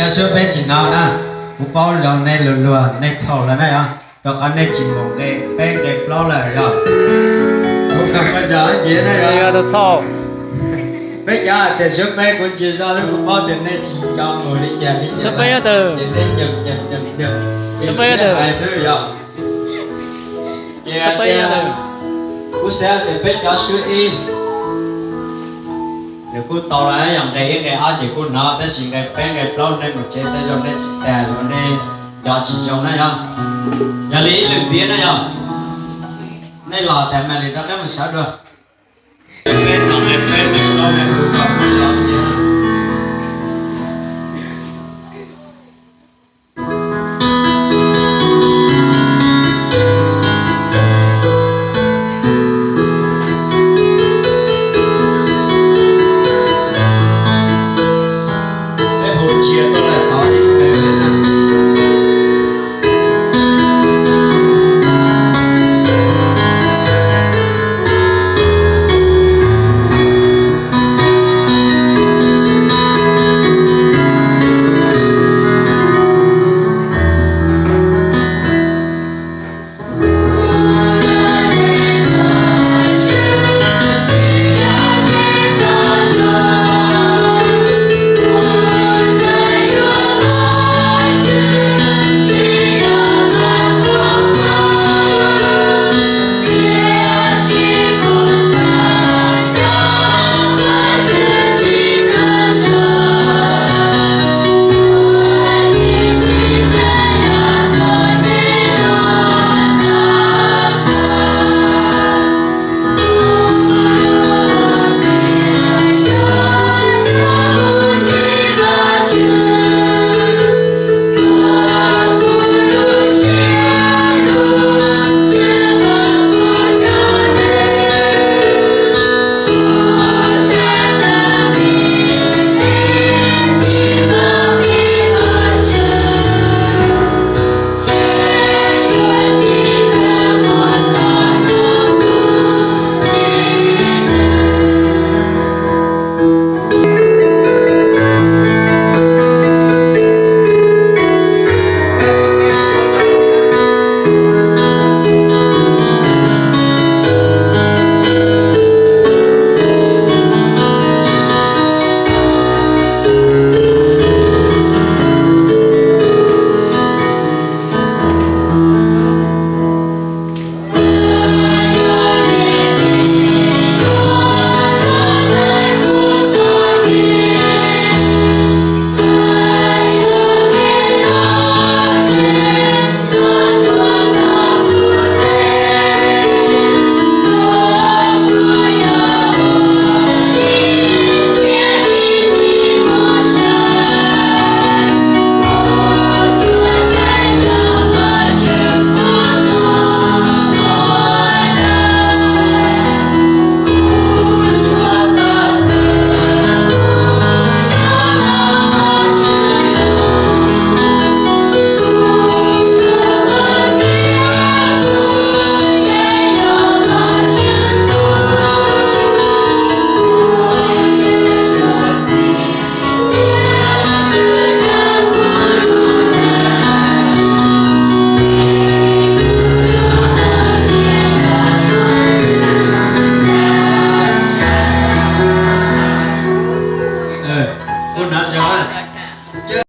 Suab peb tsis hnov na, kuv paub zoo nej luag luag nej txhaum lawm na yog, rau qhov nej tsis mus nqe peb nqe plaub lawm yog. Kuv kawg ua zog ntsis na yog, peb cov hais tias suab peb kuv ntsia zoj lub kuv paub tias nej tsis nco mus li cas li cas, ces nej nyem nyem nyem nyem, suab peb hais xwb yog. Ces kuv xav tias peb cov suab ib nws kuj tau lawm, yog nqe ib nqe ob ces kuj hnov, tab sis nqe peb nqe plaub nej mus tsev tej zaum nej tsis tag los nej nco tsis zoo na yog. Yog li ib lwm ntxiv na yog, nej los tas mam li rov qab mus sawv dua. Peb txog nqe peb nqe plaub nqe kuv kom kuv sawv ntxiv. Peb hu cia tuaj lawm tod ib nqe peb na. Kuv hnov zoo.